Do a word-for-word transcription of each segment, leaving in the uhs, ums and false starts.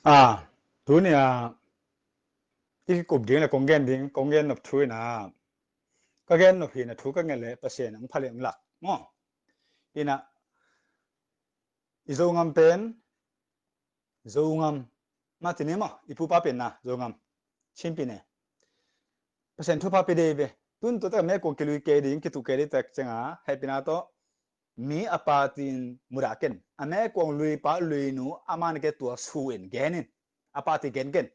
A, tuni a i kikup ding le kong gen ding, kong gen nop thu in a, ka gen nop hi na thu ka ngen le Pasian ang phaleng lak maw? Ina, i Zongam pen, Zongam, ma tini maw, i pupa pen na Zongam, Chinpi ne. Pasian thupha pe dei ve. Tun tua tak a mekuang kilui kei ding, kitu kei ding tak ciang a, hehpihna tawh mi a pa tin mudah ken. A mekuang luipa luinu a man ke tua su in gen in. A pa ti gen ken.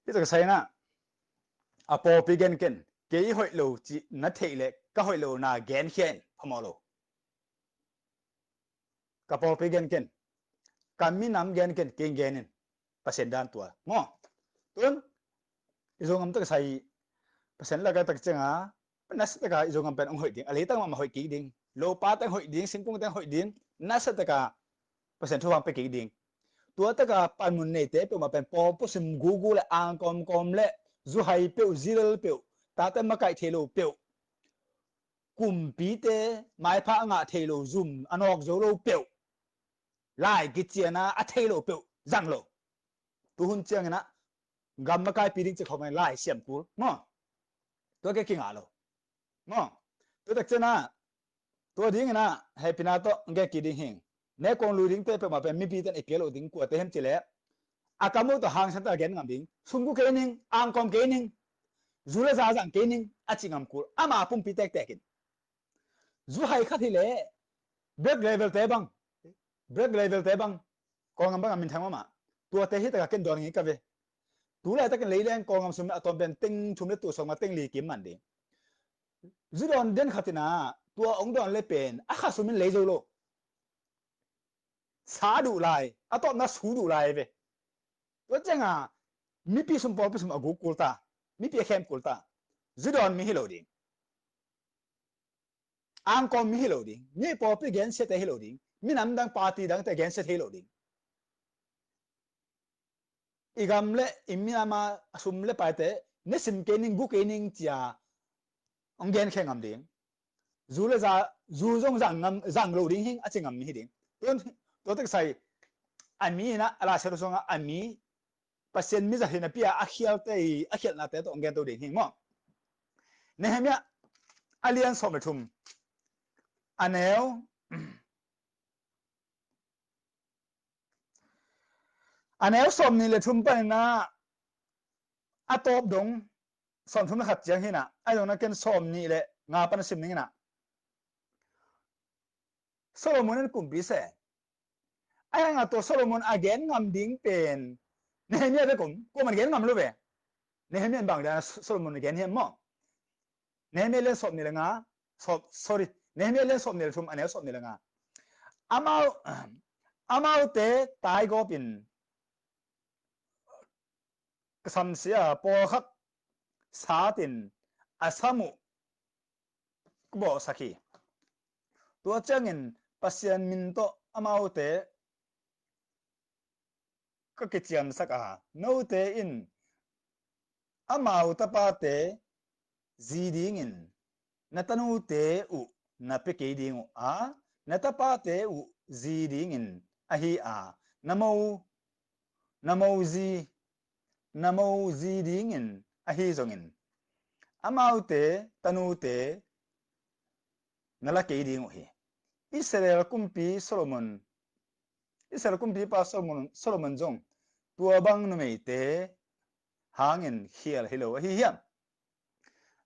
Hi tak sai na, a pawlpi gen ken. Kei hoih lo ci na theih le ka hoih lo na gen khia in phamawh lo. Ka pawlpi gen ken, ka minam gen ken, kei gen in. Pasian dan tua maw? Tun i Zongam tak sai, Pasian lak a tak ciang a, nasa tak a i Zongam pen ang hoih ding, a leitang mah mah hoih kik ding, lopa teng hoih ding, singkung teng hoih ding, nasa tak a Pasian thupha pe kik ding. Tua tak a panmun neite peuhmah pen pawlpi sim gugu le ang kawmkawm le zuhai peuh, zilel peuh, tate makaih thei lo peuh, kumpite maipha a ngah thei lo, zum a nawk zo lo peuh, lai kician a a thei lo peuh zang lo. Tuhun ciangin a gam makaipi ding ci khawm lai siam kul maw? Tua ke kingah lo maw? Tua tak ciang a, tua dingin a hehpihna tawh gen kik ding hing. Mekuang lui dingte peuhmah pen mipi ten i piak loh ding, kuate hem ci le a kam uh tawh hangsan tak a gen ngam ding. Sum gu kei ning, ang kawm kei ning, zu le za zang kei ning a ci ngam kul. Ama pumpi tektek in. Zu hai khat hi le, Black Label te bang, Black Label te bang, Kawlgam bang a minthang mahmah. Tuate hi tak a ken dawn ngei ka ve. Tu laitakin leileng Kawlgam sum a tawm pen teng thum le tul sawm a teng li kim man ding. Zu dawn den khat in a, tua ong dawn le pen a kha sum in lei zo lo. Sa duh lai, a tawpna su duh lai ve. Tua ciang a, mipi sum pawlpi sum a guk kul ta, mipi a khem kul ta. Zu dawn mi hi lo ding. Ang kawm mi hi lo ding. Mi pawlpi gensiate hi lo ding. Minam dang party dangte gensiate hi lo ding. I gam le i minam a sum le paite ne sim kei ning, gu kei ning cia ong gen khe ngam ding. Zu le za, zu zong zang ngam, zang lo ding hing a ci ngam mi hi ding. Tun, tua tak sai, a mi in a, a Lai Siangtho sung a, a mi Pasian mi zat hi napi a, a khialte i, a khialhnate tawh ong gen to ding hing maw? Nehemiah a lian sawm le thum, a neu, a neu sawm nih le thum panin a, a tawp dong sawm thum le khat ciang hi na, a dong na ken sawm nih le nga pan sim ning hi na. Solomon in kumpi se. A hang a tua Solomon a gen ngam ding pen Nehemiah bek om, kuaman gen ngam lo ve. Nehemiah in bang dan Solomon a gen hiam maw? Nehemiah lian sawm nih le nga, sawm, sorry, Nehemiah lian sawm nih le thum, a neu sawm nih le nga. Amau, amaute taigawp in ka samsia pawlkhat satin a sam uh ka bawhsak hi. Tua ciangin Pasian min tawh amaute ka kiciamsak a, note in amau tapate zi dingin na tanute uh na pia kei ding uh a, na tapate uh zi dingin ahi a, na mo, na mo zi, na mo zi dingin ahi zongin amaute tanute na la kei ding uh hi. Israel kumpi Solomon, Israel kumpipa Solomon, Solomon zong tua bang numeite hangin khial hi lo ahi hiam?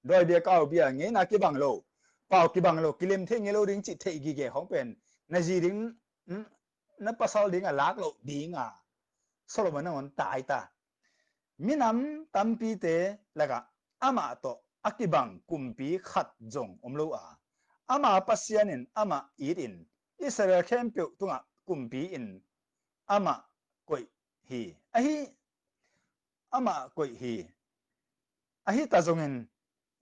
Dawi bia, kau bia, ngeina kibang lo, pau kibang lo, kilem thei ngei lo ding cih theih gige khong pen na zi ding, na pasal ding a lak loh ding a Solomon nangawn tai ta. Minam tampite lakah amah tawh a kibang kumpi khat zong om lo a, ama Pasian in amah it in Israel khempeuh tungah kumpi in amah koih hi. Ahi, amah koih hi. Ahi ta zongin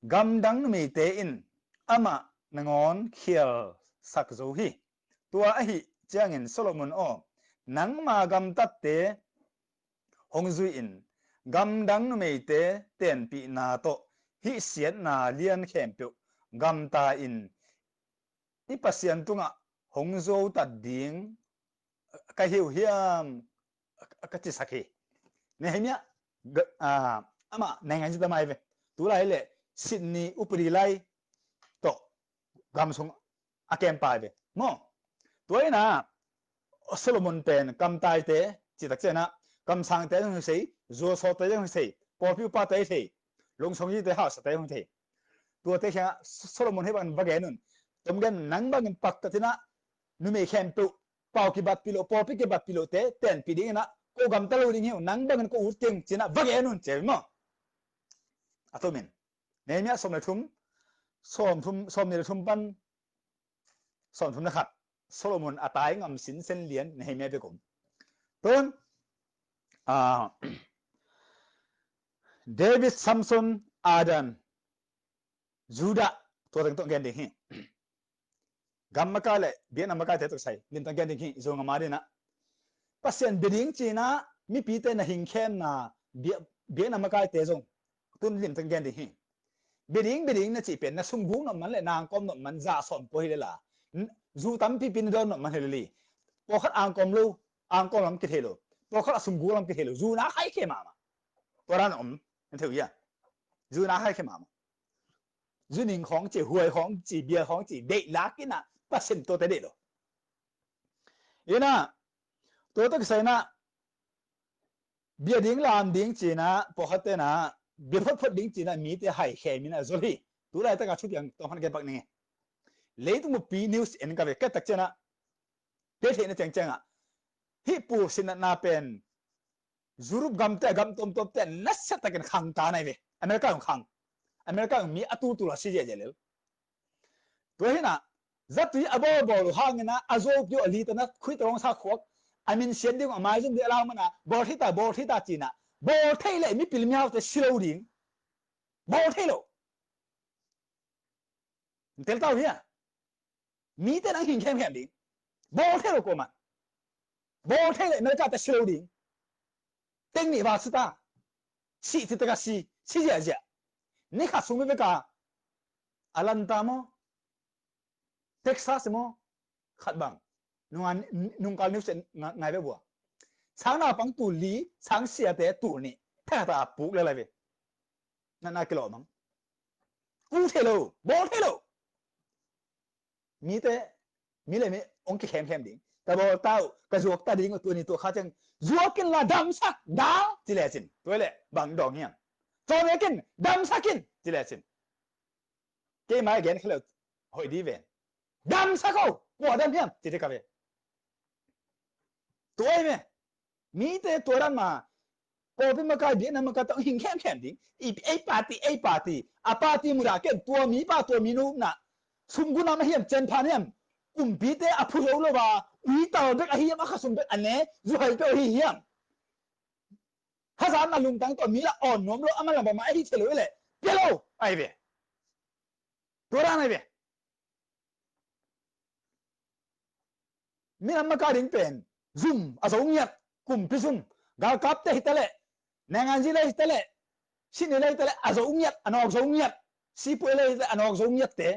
gamdang numeite in amah nangawn khialsak zo hi. Tua ahi ciangin Solomon aw, nangma gamtatte hong zui in gamdang numeite tenpihna tawh hih siatna lian khempeuh gamta in i Pasian tungah hong zotat ding ka hi uh hiam? a, a ka cisak hi. Nehemiah, ga-, a, amah naingan zita mai ve. Tulai le Sydney upadi lai tawh gam sung a kem pai ve. Maw? Tua ina Solomon pen kamtaite, citak ciana, kamsangte zong hi sei, zuasawte zong hi sei, pawlpi upate hi sei, lungsong yite hausate zong hi sei. Tuate khiang Solomon hi bangin va gen un. Tom gen nang bangin paktatina numei khempeuh pau kibatpih lo, pawlpi kibatpih lo te tenpih dingina ko gamta lo ding hi uh, nang bangin ko ut keng cina va gen un ci maw? A tomin Nehemiah sawm le thum, sawm thum, sawm ni le thum pan sawm thum na khat. Solomon a tai ngam sinsen lian Nehemiah bek om. Tun, ah, David, Samson, Adan, Judah, tua teng tawh gen ding hi. Gam makai le biakna makaite tawh kisai limtak gen ding hi. Zong a ma dina Pasian bia ding cina mipite na hingkhemna bia-, biakna makaite zong tun limtak gen ding hi. Bia ding, bia ding na cih pen na sumguk nop man le na angkawm nop man za sawm pua hi le la. Zu tampipi na dawn nop man hi le li. Pawlkhat angkawm lo, angkawm lam kithei lo. Pawlkhat a sumguk lam kithei lo. Zu na hai khe mahmah. Tua dan om, na theu ia. Zu na hai khe mahmah. Zu ning khawng ci, huai khawng ci, bia khawng ci, deih lak ina Pasian tuate deih lo. Ina, tua tawh kisai na bia ding lam ding cina, pawlkhatte na bia photphot ding cina mite hai khe mina zol hi. Tulai taka thupiang tawng han gen pak ning. Leitung bupi news en ka ve, ka tak ciana pia theihna ciangcianga hih pu sinatna pen Europe gamte, gam tuamtuamte nasiatakin khang ta nai ve. America hong khang. America hong mi a tultul a si ziahziah lel. Tua hina zatui a bawlbawl uh hangina a zuau piu a litana khuita hong sa khuak a min siat ding a maizum ding a lau mana bawl thei ta, bawl thei ta cina bawl thei le mipil mihaute si lo ding. Bawl thei lo. Tel tau hia. Mite nang hing khemkhem ding. Bawl thei lo kuaman. Bawl thei le America te si lo ding. Teng nih val si ta. Si ci taka si, si ziahziah. Ni khat sung veveka Atlanta maw, Texas maw, khat bang nungkal news ngai ve bua. Sang naupang tul li, sang siate tul nih thakhat a puk le lai ve. Natna kilawh mang. Ku thei lo, bawl thei lo. Mite, mi le mi hong kikhemkhem ding. Ka bawl ta uh, ka zuak ta ding uh, tuni tua kha ciang zuak in la damsak dal ci lecin. Tua le bang dawng hiam? Cawm nek in, damsak in ci lecin. Keimah gen kha le hoih di ven. Damsak o, kua dam hiam ci te ka ve. Tua hi ve. Mite tua dan ma pawlpi makai, biakna makai tawh hing khemkhem ding. Ei party, ei party. A party mudah ken tua mi pa, tua mi nu na sumguna ma hiam, cen phan hiam? Kumpite a phu lo lo va, uital bek a hiam, a khasum bek a ne, zuhai peuh hi hiam? Hazan a lungtang tawh mi la awn nuam lo, a man la bama a hi thei lo i le pia lo ai ve. Tua dan ai ve. Minam maka ding pen zum a zo ngiat, kumpi zum, galkapte hitaleh, nainganzi le hitaleh, sini le hitaleh a zo ngiat, a nawk zo ngiat, sipuai le hitaleh a nawk zo ngiatte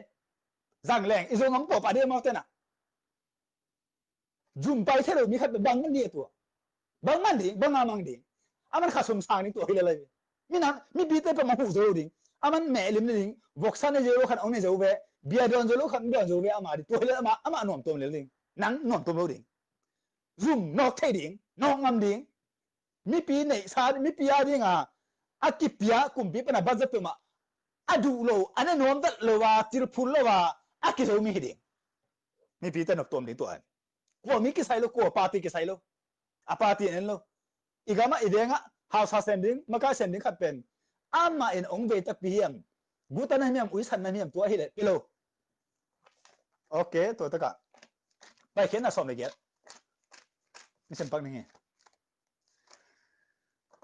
zang leng i zo ngam pawpa dih amaute na. Zum pai thei lo mi khat bang man dih a tua. Bang man ding, bang a mang ding. A man khasum sang ding tua hi le lai. Minam, mipite peuhmah huh zo lo ding. A man meh lim le ding. Voksa ne zo lo khan ong ne zo ve. Bia dawn zo lo khan dawn zo ve ama ding. Tua hi le ama, ama nuam tuam le ding. Nang nuam tuam lo ding. Zum nawk thei ding, nawk ngam ding. Mipi neihsa, mipi a dinga a kipia kumpi pana budget peuhmah a duh lo, a ne nuam tat lo a, tilphun lo a, a kizo mi hi ding. Mipite nawk tuam ding tua. Kua mi kisai lo, kua party kisai lo. A party en lo. I gamah i vengah hausa sem ding, makai sem ding khat pen amah in ong vei takpi hiam? Guta na hiam, uisan na hiam, tua hi le pia lo. Ok, tua takah Paikhiatna sawm le giat. Mi sem pak ning hi.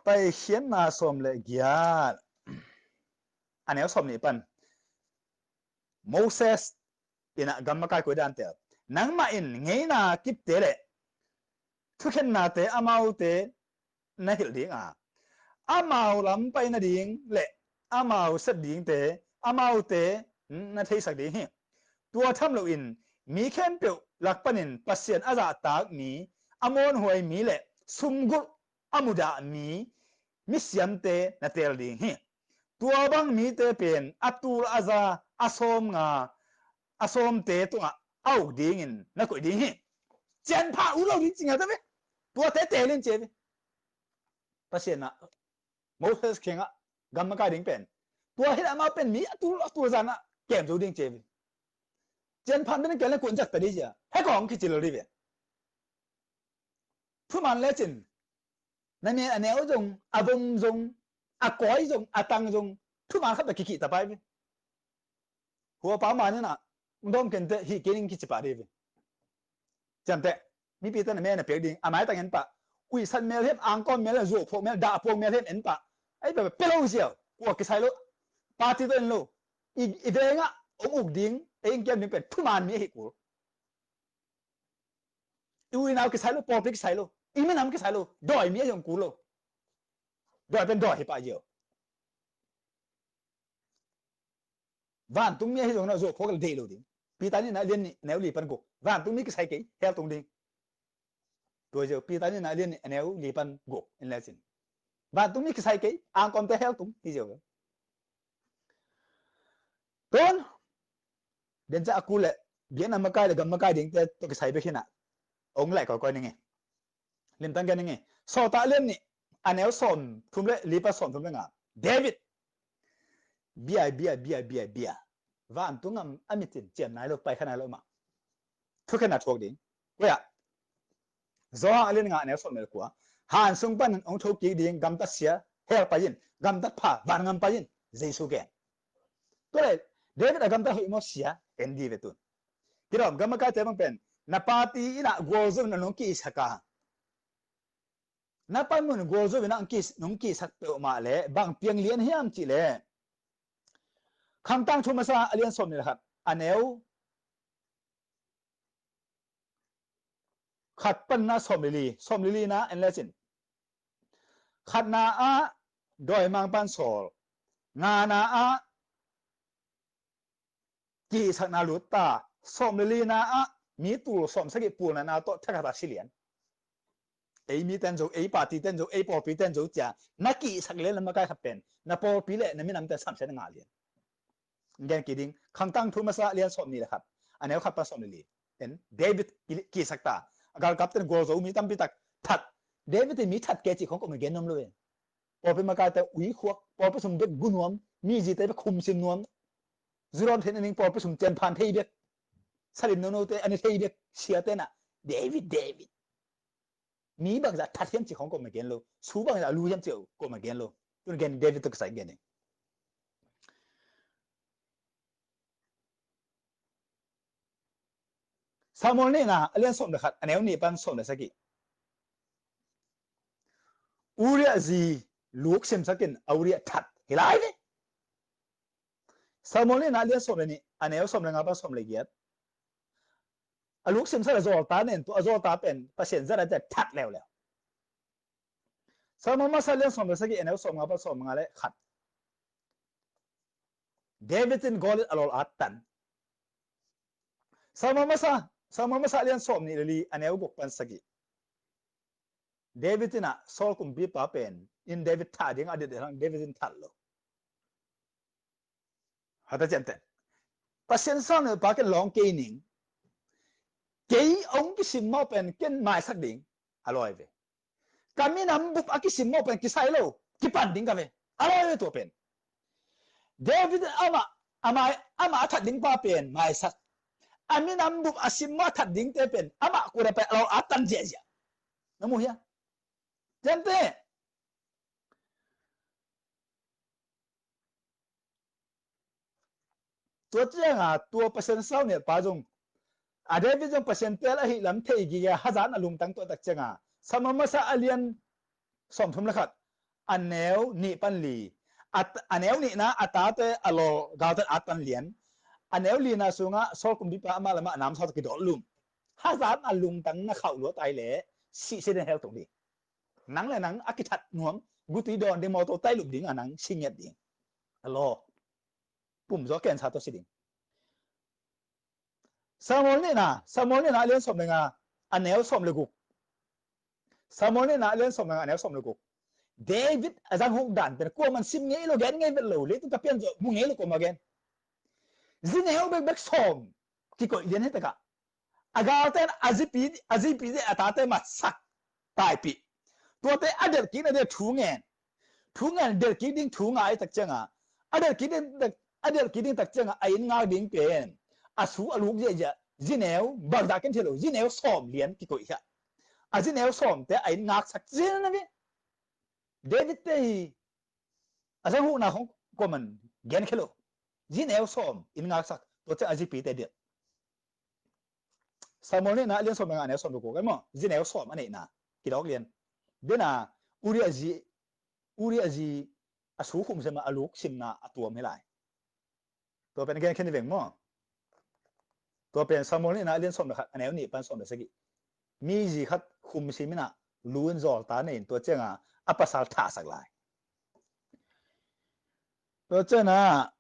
Paikhiatna sawm le giat, a neu sawm nih pan. Moses in a gam makai koi dante, nangmah in ngeina kipte le thukhennate amaute na hilh ding a, amau lam pai nading le amau sep dingte amaute na theisak ding hi. Tua tham loin mi khempeuh lak panin Pasian a zahtak mi, a muanhuai mi le sumgulh a mudah mi, misiamte na teel ding hi. Tua bang mite pen a tul a za, a sawm nga, a sawmte tungah a uk dingin na koih ding hi. Cianpha ut lo ding ci ngiat a ve. Tuate teel in ci a ve. Pasian ah Moses kiangah gam makai ding pen, tua hi leh amau pen mi a tul a tul zan ah kem zo ding ci a ve. Cianpha ut ding kei leh kuan zak ta ding ci a, hekawng kici lo ding ve. Thuman lecin na neu a neu zong, a vom zong, a kawi zong, a tang zong, thuman khat bek kikih ta pai ve. Huapa man in ah, ung dawm kei inteh, hih kei ning kici pah ding ve. Ciamteh, mipite na me na piak ding, a maitang en pah. Uisan mel hiam, angkawm mel hiam, zuau phuak mel, dah phuak mel hiam en pah. Ei pia pia lo ziau, kua kisai lo. Party tawh en lo. I, i vengah ung uk ding, ei ing kiam ding pen thuman mi ahi kul. I u i nau kisai lo, pawlpi kisai lo, i minam kisai lo, dawi mi ahi zong kul lo. Dawi pen dawi hi pah ziau. Vantungmi ahi zongin a zuau phuak le deih lo ding. Peter nihna a lian nih a neu li pan guk. Vantungmi kisai kei, hell tung ding. Tua ziau Peter nihna a lian nih a neu li pan guk in lecin, vantungmi kisai kei, angkawmte hell tung hi ziau. Tun, den ca a kul le, biakna makai le gam makai dingte tawh kisai bek hi na. Ong laih kawikawi ning e. Limtang gen ning e. Sawltak a lian nih a neu sawm thum le li pan sawm thum le nga. David. Bia, bia, bia, bia, bia. Vantung a mit in ciam nai lo, pai kha nai lo mah. Thukhenna thuak ding. Koi ah? Johan a lian nga a neu sawm le kua. Han sung panin ong thokik ding gamtat sia hell pai in, gamtat pha vangam pai in, Jesu gen. Tua le, David a gamtat hoih maw sia, en dih ve tun. Kidawm gam makaite bang pen, na party in ah gualzo in a nong kihsak a, na panmun gualzo in ah nong kihsak peuhmah le bang piang lian hiam cih le, Khangtang thu masa a lian sawm nih le khat, a neu khat pan na sawm le li, sawm le li na en lecin, khatna ah dawimangpa'n sawl, ngana ah kihsakna lut ta, sawm le lina ah mi tul sawm sagih pulna na tawh thakhat a si lian. Ei miten zo, ei party ten zo, ei pawlpi ten zo cia na kihsak lian le makai khat pen, na pawlpi le na minamte samsia na ngah lian. Gen kik ding, Khangtang thu masa lian sawm nih le khat, a neu khat pan sawm le li. En, David ki, kihsak ta, a galkap ten gualzo mi tampi tak that. David in mi that ke cih khong kong gen nuam lo e. Pawlpi makaite ui khuak, pawlpi sung bek gu nuam, mi zite bek khumsim nuam. Zu dawn theih nading pawlpi sung cian phan thei bek. Salim nonote a ne thei bek, siate na, David, David. Mi bangzah that hiam cih khong kong gen lo. Su bangzah lu hiam cih khong kong gen lo. Tun gen David tawh kisai gen ding. Samuel nihna a lian sawm le khat, a neu nih pan sawm le sagih. Uriah zi luksim sakin a Uriah that hi lai ve. Samuel nihna a lian sawm le nih, a neu sawm le nga pan sawm le giat. A luksim sak le zawlta nen, tua a zawlta pen Pasian zat a zat that leuleu. Samuel masa a lian sawm le sagih, a neu sawm nga pan sawm nga le khat. David in Goliath a lawl at tan. Samuel masa, Samuel masa a lian sawm nih le li, a neu guk pan sagih. David in ah Saul kumpipa pen in David thah ding a dit hang David in that lo. Hata ciamteh, Pasian sang ne pa ken lawng kei ning. Kei ong kisim mawh pen ken maisak ding a lawi ve. Ka minam bup a kisim mawh pen kisai lo, kipan ding ka ve. A lawi ve tua pen. David amah, amah, amah a that ding pa pen maisak. A minam bup a sim mawh a that dingte pen amah kura pen a law a tan ziahziah. Na mu hia? Ciamteh. Tua cianga tua Pasian sau nel pa zong, a David zong Pasian tel ahi lam thei gige hazan a lungtang tuah tak cianga, Samuel masa a lian sawmthum le khat, a neu nih pan li, a, a neu nihna a tate a law galtan at pan lian, a neu lina sungah Saul kumpipa amah lamah a namsau tawh kidawt lum. Hazan a lungtang na khauh luat ai leh sihsia den hell tung ding. Nang le nang a kithat nuam, gutui dawn ding, mawtaw tai lup ding a nang si ngiat ding. A law pum zaw kensa tawh si ding. Samuel nihna, Samuel nihna a lian sawm le nga, a neu sawm le guk. Samuel nihna a lian sawm le nga a neu sawm le guk. David a zang huk dan pen kuaman sim ngei lo, gen ngei vet lo, leitung ka pian zawh mu ngei lo kuama gen. Zineu bekbek sawm kikoih lian hi takah a galte in a zipi, a zipi te, a tate matsak taipih. Tuate a delhkik nading thu ngen. Thu ngen delhkik ding thu ngai tak cianga a delhkik ding, a delhkik ding tak cianga a inn ngak ding pen a su a luk ziahziah zineu bangzah ken thei lo, zineu sawm lian kikoih hi a. A zineu sawmte a inn ngaksak zin na ve. David te hi a zang hukna khong kuaman gen khe lo. Zineu sawm inn ngaksak, tua ciang a zipi te diat. Samuel nihna a lian sawm le nga a neu sawm le guk, en maw? Zineu sawm a neihna kidawk lian. Dena Uri a zi, Uri a zi a su khum sema a luk simna a tuam hi lai. Tua pen gen khen veng maw? Tua pen Samuel nihna a lian sawm le khat a neu nih pan sawm le sagih. Mi zi khat khum sim ina lu in zawlta nei in tua cianga a pasal thahsak lai. Tua cianga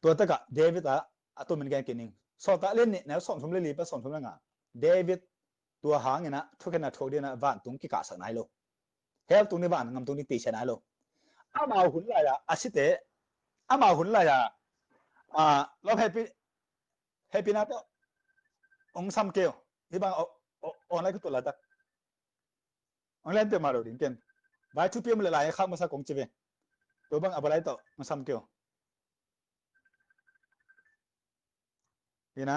tua takah David a, a tumin gen kik ning. Sawltak lian nih neu sawm thum le li pan sawm thum le nga. David tua hangin a thukhenna thuak dingin a vantung kikahsak nai lo. Hell tung ding, van ngam tung ding teicia nai lo. Amau hun lai-a a site, amau hun lai-a, a, lawm hepi, hepi na tawh hong sam kei uh. Hih bang online ka tul laitak online peuhmah lo ding ken. Vai thupi om le lai khak masa kong ci ve. Tua bang a balai tawh hong sam kei uh. Ina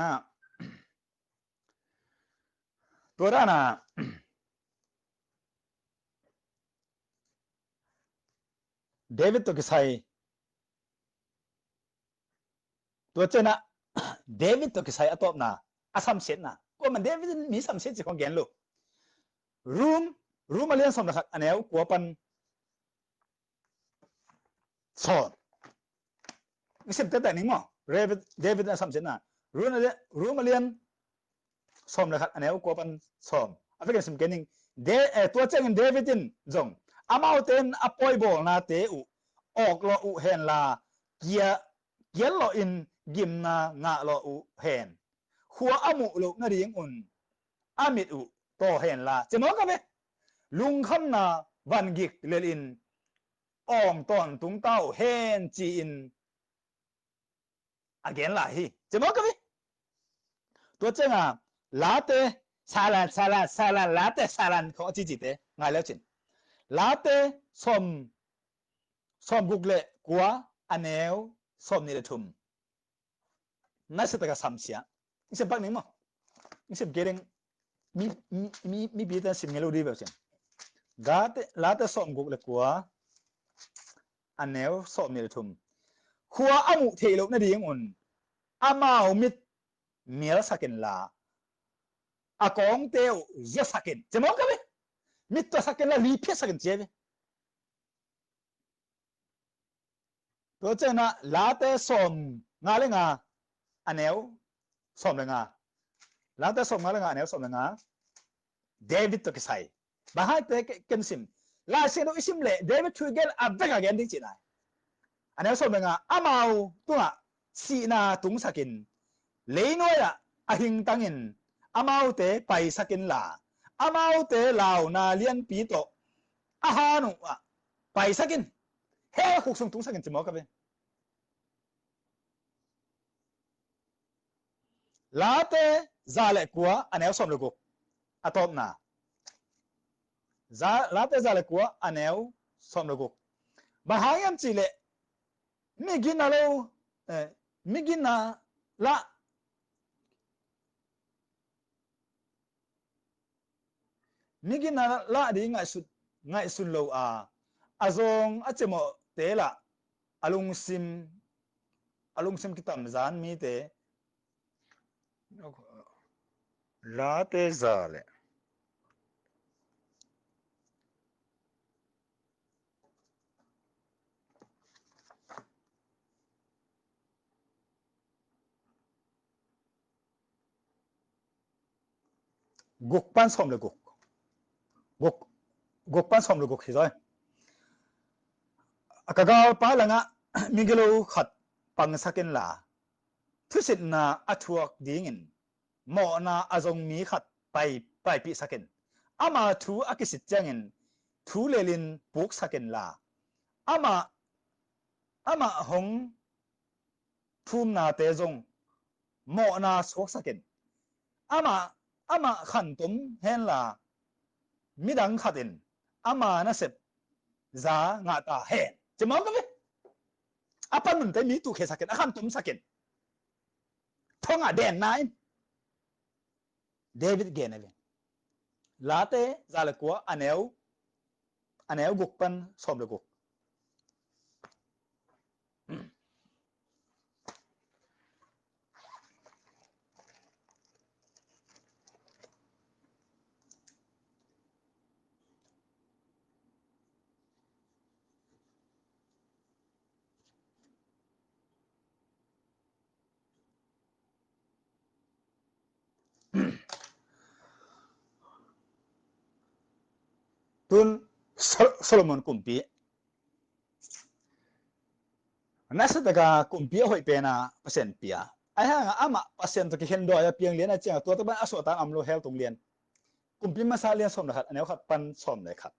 tua dana David tawh kisai, tua ciangin David tawh kisai a tawpna, a samsiatna. Kuaman David in mi samsiat ci khong gen lo. Rom, Rom a lian sawm le khat a neu kua pan sawm. Sim tektek ning maw? David, David a samsiatna. Rom a lian, Rom a lian sawm le khat a neu kua pan sawm. A vekin sim kei ning. De, eh, tua ciangin David in zong amaute in a pawi bawlnate uh awk lawh uh henla, kia, kial lawh in gimna ngah lawh uh hen. Khua a muh loh nadingun a mit uh taw henla, ci mawk a ve. Lungkhamna vangik lelin awng tawntung ta uh hen, ci-in a gen lai hi, ci mawk a ve. Tua cianga Late, Salan, Salan, Salan, Late, Salan khong a cicite ngai leu cin. Late sawm, sawm guk le kua a neu sawm nih le thum. Nasia taka samsia. Sim pak ning maw? Sim kei ding. Mi, mi, mi, mipi tan sim ngei lo dih beuh cin. Gate, Late sawm guk le kua a neu sawm nih le thum. Khua a muh theih loh nadingun amau mit mialsak inla, a kawngte uh zuasak in, ci mawk a ve. Mit tuasak inla, li phiatsak in, ci a ve. Tua ciangin Late sawm nga le nga a neu sawm le nga. Late sawm nga le nga a neu sawm le nga. David tawh kisai. Bang hangte ken sim. Lai Siangtho i sim leh David thu i gen a vek a gen ding ci nai. A neu sawm le nga, amau tungah sihna tungsakin, leinuai-ah a hingtangin amaute paisak inla, amaute launa lianpi tawh a han uhah paisak in, hell khuk sung tungsak in, ci mawk a ve. Late za le kua a neu sawm le guk a tawpna. Za, Late za le kua a neu sawm le guk. Bang hang hiam cih leh, mi gina lo, eh, mi gina lah, mi gina lah ding ngaihsun, ngaihsun lo a, a zawng a cimawhte lah a lungsim, a lungsim kitamzan mite. Late za le guk pan sawm le guk. Guk, guk pan sawm le guk hi zaw. A ka galpa langah migilo khat pangsak inla, thusitna a thuak dingin mawhna a zong mi khat pai, paipihsak in. Ama thu a kisit ciangin thu lelin puksak inla, amah, amah hong thumnate zong mawhna suaksak in. Amah, amah khantom henla, midang khat in ama nasep za ngah ta hen, ci mawk a ve. A panunte mi tuhkhiasak in, a khantomsak in. Thong a denna in David gen a ve. Late za le kua, a neu, a neu guk pan sawm le guk. Tun Sol-, Solomon kumpi, nasataka kumpi a hoih pena Pasian pia. Ahi hanga amah Pasian tawh kikhen dawi a piang lian a cianga tua tawh pan a suahtak a om lo hell tung lian. Kumpi masa lian sawm le khat, a neu khat pan sawm le khat.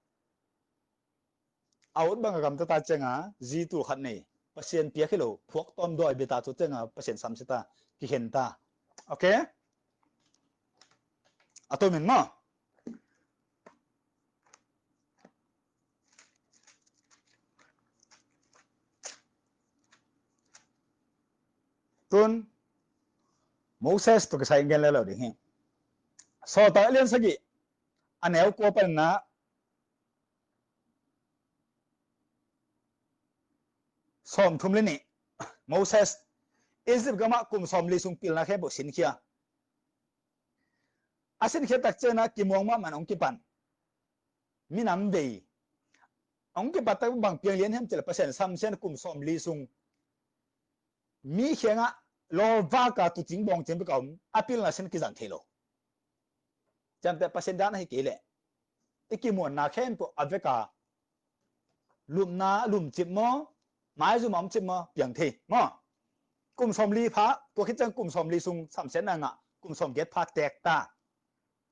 A ut bang a gamta ta cianga zi tul khat nei, Pasian piak hi lo, phuak tawm dawi bia ta, tua cianga Pasian samsia ta, kikhen ta. Ok? A tomin maw? Tun Moses tawh kisai gen lelo ding hi. Sawltak lian sagih, a neu kua panna sawmthum le nih. Moses Egypt gamah kum sawmli sung pilna khempeuh sinkhia. A sinkhia tak ciangin a kimuang mahmah in hong kipan. Minam vei. Hong kipat tak bang piang lian hiam cih leh Pasian samsian kum sawmli sung mi kiangah lawlvak a tuucing bawngcing bek a om, a pilna sin kizang thei lo. Ciamteh Pasian dan ahi kei leh i kimuanna khempeuh a vek a, lupna lumcip maw, maizum a omcip maw, piang thei maw? Kum sawmli pha, tua khit ciang kum sawmli sung samsiatna ngah, kum sawmgiat pha teek ta.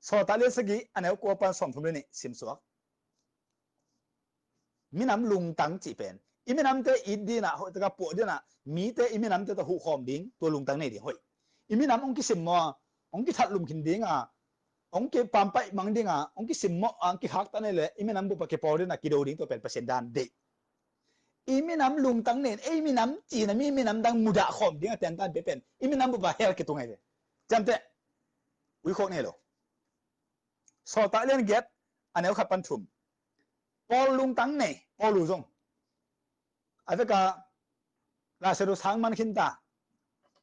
Sawltak lian sagih, a neu kua pan sawmthum le nih simsuak. Minam lungtang cih pen i minamte it dinah, hoihtaka puah dinah, mite i minamte tawh huhkhawm ding, tua lungtang nei ding hoih. I minam hong kisim maw, hong kithat lum khin dinga, hong kipampaih mang dinga, hong kisim mawh a, hong kikhaktan nei leh i minam bup a kipawl dinah kido ding, tua pen Pasian dan deih. I minam lungtang nei in ei minam cina mi minam dang mudah khawm dinga tentan pe pen i minam bup a hell kitung ahi ve. Ciamteh uikhawk nei lo. Sawltak lian giat, a neu khat pan thum. Paul lungtang nei, Paulu zong. A veka Lasaru sang man khin ta.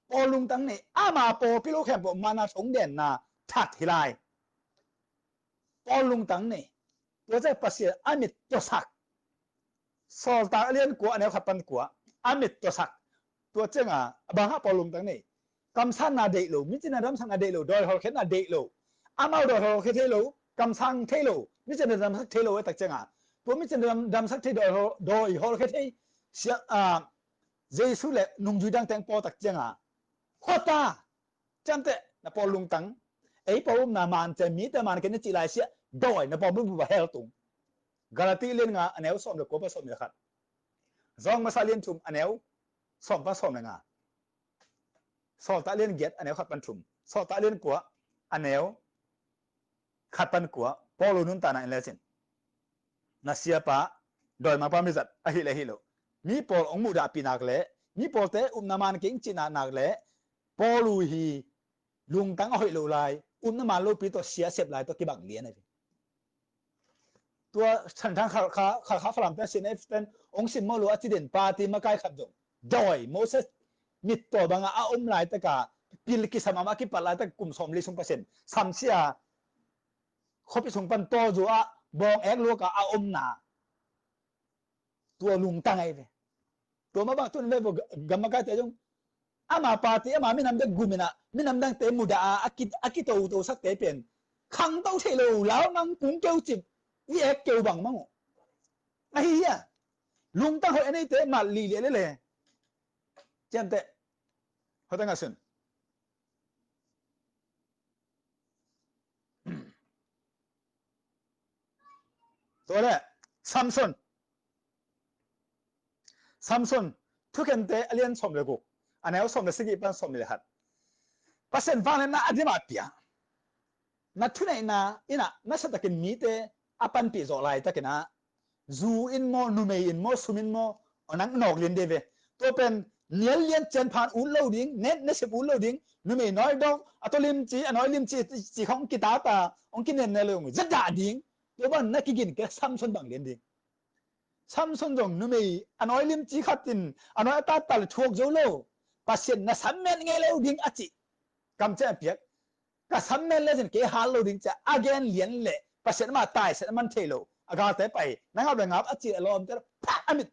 Paul lungtang nei, ama pawlpi lo khempeuh mana thong denna that hi lai. Paul lungtang nei. Tua ciang Pasian a mit tuasak. Sawltak lian kua, a neu khat pan kua, a mit tuasak. Tua cianga a bang hah Paul lungtang nei. Kamsanna deih lo, mi cina damsakna deih lo, dawi hawlkhiatna deih lo. Amau dawi hawlkhia thei lo, kamsang thei lo, mi cina damsak thei lo, a tak cianga tua mi cina dam-, damsak thei dawi hawl, dawi hawlkhia thei sia, a, Jesu le nungjui dang teng pawl tak cianga hota. Ciamteh na Paul lungtang. Ei Paul upna man ciang mite man kei na cih lai siah dawi na Paul bup a hell tung. Galati lian nga, a neu sawm le kua pan sawm le khat. Zawng masa lian thum, a neu sawm pan sawm le nga. Sawltak lian giat, a neu khat pan thum. Sawltak lian kua, a neu khat pan kua. Paulu nuntakna en lecin. Na siapa, dawimangpa mizat ahih le hi lo. Mi pawl hong muhdahpih nak le mi pawlte upna man kei hong cihna nak le Paulu hi lungtang a hoih lo lai, upna man lopi tawh sia sep lai tawh kibang lian ahi. Tua Thantlang Khalkha, Khalkha Falam pen sin pen hong simmawh lo a ci den party makai khat zong dawi Moses mittaw banga a om laitaka pil kisam ama kipat laitaka kum sawmli sung Pasian samsia khuapi sung pan tawzu ah bawng ek luaka a omna. Tua lungtang ahi ve. Tua mah bang tun ve vo ga-, gam makaite zong ama party, ama minam dek guminah minam dangte mudah a, a ki, a kitoto sakte pen khangto thei lo, lau mang kung keu cip i ek keu bang mang uh. Ahi hia? Lungtang hoih a neite mat liliah lele. Ciamteh hotang a sun. Tua le Samson. Samson, Thukhente a lian sawm le guk, a neu sawm le sagih pan sawm le khat. Pasian vangliatna a dim a pia. Na thuneihna in ah nasiatakin mite a panpih zawh laitakin ah, zu in maw, numei in maw, sum in maw, a nang nawk lian dih ve. Tua pen nial lian cian phan ut lo ding, net nasep ut lo ding, numei nawi dawk, a tua limci, a nawi limci, ci khawng kitata, hong kinenne lo, zadah ding. Tua bang na kigin kei, Samson bang lian ding. Samson zong numei a nawi limci khat in a nawi a tatta le thuak zo lo. Pasian na sam met ngei lo ding a cih kamciam a piak. Ka sam met lecin kei hal lo ding ci-a a gen lian le Pasian amah taisan a man thei lo. A galte pai, na ngap le ngap a cih a lawmte pah a mit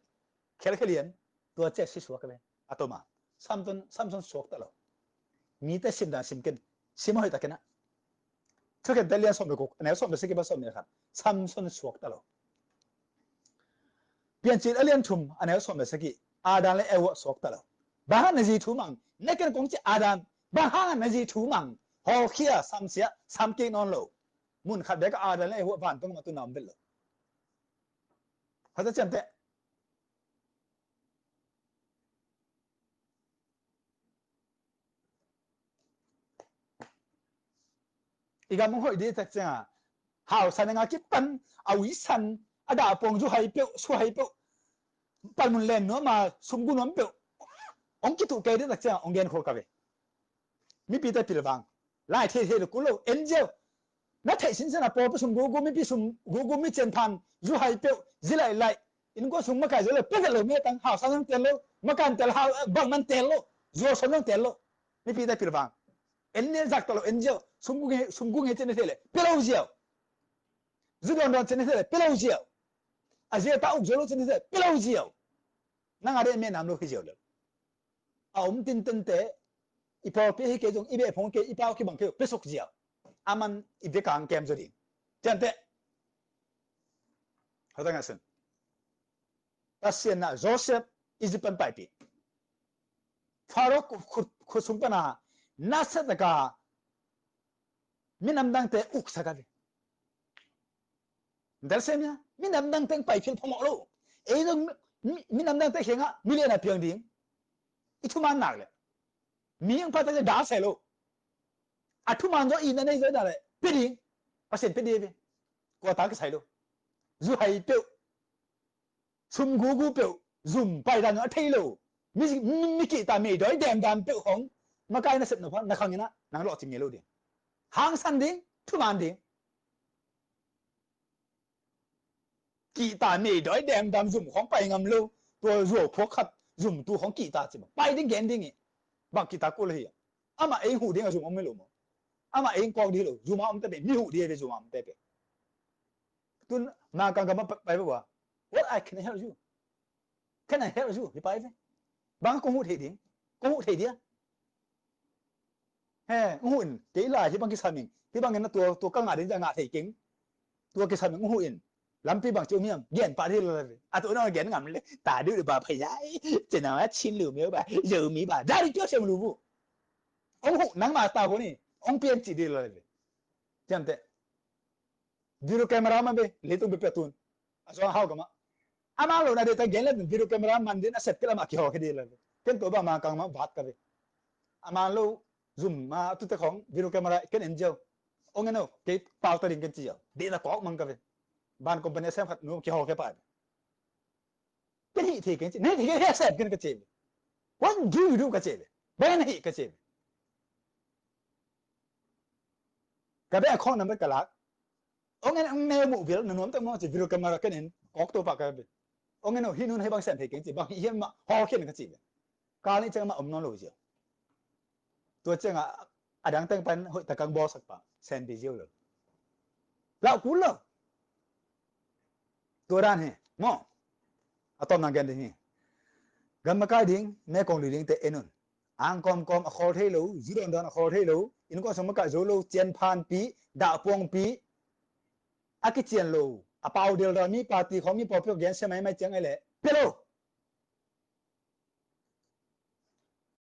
khelkhel lian. Tua ciah si suak a ve. A toma Samson, Samson suakta lo. Mite simdan sim ken. Sim a hoihtakin ah. Thukhente lian sawm le guk, a neu sawm le sagih pan sawm le khat. Samson suakta lo. Piancil a lian thum, a neu sawm le sagih. Adam le Eva suakta lo. Bang hang na zi thu mang? Na ken kong ci Adam, bang hang na zi thu mang? Hawlkhia, samsia, sam kik nawn lo. Mun khat bek ah Adam le Eva vantung mah tun a om vet lo. Hata ciamteh. I gam hong hoih dih tak ciangin, hausa nang a kipan, a uisan, a dahpuang zu hai peuh, su hai peuh, palmun len nuam a sumgu nuam peuh hong kituh kei dih tak ciangin hong gen khol ka ve. Mipite pilvang. Lai thei thei lo kul lo, en ziau. Na theih sinsen a pawlpi sum gugu, mipi sum gugu, mi cian phan, zu hai peuh, zi laih laih. Innkuan sung makai zo lo, pia vet lo, mi a tang, hausa zong tel lo, makan tel, hau, bangman tel lo, zuau som zong tel lo. Mipite pilvang. En ne zak ta lo, en ziau. Sum gu nge, sum gu nge cian ne thei le, pia lo ziau. Zu dawn dawn cian ne thei le, pia lo ziau. A zia ta uk zo lo cian ne thei le, pia lo ziau. Nang a de me nam lo hi ziau le. A om tintente, i pawlpi hi kei zong, i beh phong kei, i pau kibang kei, pesuk ziau. Aman i bia kang kem zo ding. Ciamteh. Hota ngah sun. Pasian na Joseph Egypt pan paipih. Pharaoh khut, khut, khut sung pana nasa taka minam dangte uksak a ve. Ntel sem ia, minam dangte pai phil phamawh lo. Ei zong mi, mi, minam dangte khengah milian a piang ding. I thuman nak le. Mi ang pate da sai lo. A thuman zo i na nei zo da le. Pe ding. Pasian pe ding ve. Kua ta kisai lo. Zu hai peuh. Sum gugu peuh, zum paidan a thei lo. Mi, mi, mi kihta meidawi demdam peuh hong. Makai na sep na pha, na khang ina, nang lawhcing ngei lo ding. Hangsan ding, thuman ding. Kihta meidawi demdam zum hong pai ngam lo. Tua zuau phuak khat, zum tu hong kihta ci bang. Pai ding gen ding i. Bang kihta kul hi. Amah ei huh ding a zum om hi lo maw. Amah ei kawk ding hi lo. Zum a om te pe, mi huh ding a ve zum a om te pe. Tun Mangkang gam a pai, pai bua. What I can help you? Can I help you? Hi pai ve. Bang kong huh thei ding. Kong huh thei dia. He, huh in. Kei lai hi bang kisam ing. Hi bang in na tua, tua ka ngah ding ja ngah thei keng. Tua kisam ing huh in. Lampi bang ci um hiam. Gen pa di lo ve. A tu na gen ngam le. Ta du ba phai ya. Cina wa chin lu myo ba. Zo mi ba. Da di kyo sem lu bu. Ong huh nang ma ta ko ni. Ong pian ci di lo ve. Ciamteh. Video camera man be, leitung be pia tun. A zuang hau kama. Ama lo na de ta gen le video camera man din a sep kila ma kihaw khe di le. Ken to ba ma kang ma vat ka ve. Ama lo zum ma tu te khong video camera ken en jiau. Ong en o, kei pau ta ding ken ci jiau. De na kok mang ka ve. Ban company sem khat nu kihaw khe pa ve. Ken hih thei ken ci, ne thei ken hih sem ken ka ci ve. What do you do ka ci ve. Ba na hih ka ci ve. Ka be a khong number ka lak. Ong en ong neu muh vil, na nuam tak mawng ci, video camera ken en, kawk to pah ka be. Ong en o, hi nun hei bang sem thei keng ci, bang hi hiam mah, haw khian ka ci be. Kal nih ciang mah om nawn lo ziau. Tua ciang a, a dang teng pan hoih takang bawlsak pah, sem pi ziau lo. Lau kul lo. Tua dan hi, maw. A tawm nang gen ding hi. Gan makai ding, me kong lui ding te en un. Ang kawmkawm a khawl thei lo, zu dawndawn a khawl thei lo, innkuan sung makaih zo lo, cianphanpih, dahpuangpih, a kician lo, a pau delral mi party khawng mi pawlpi khawng gensia maimai ciang ai leh, pia lo,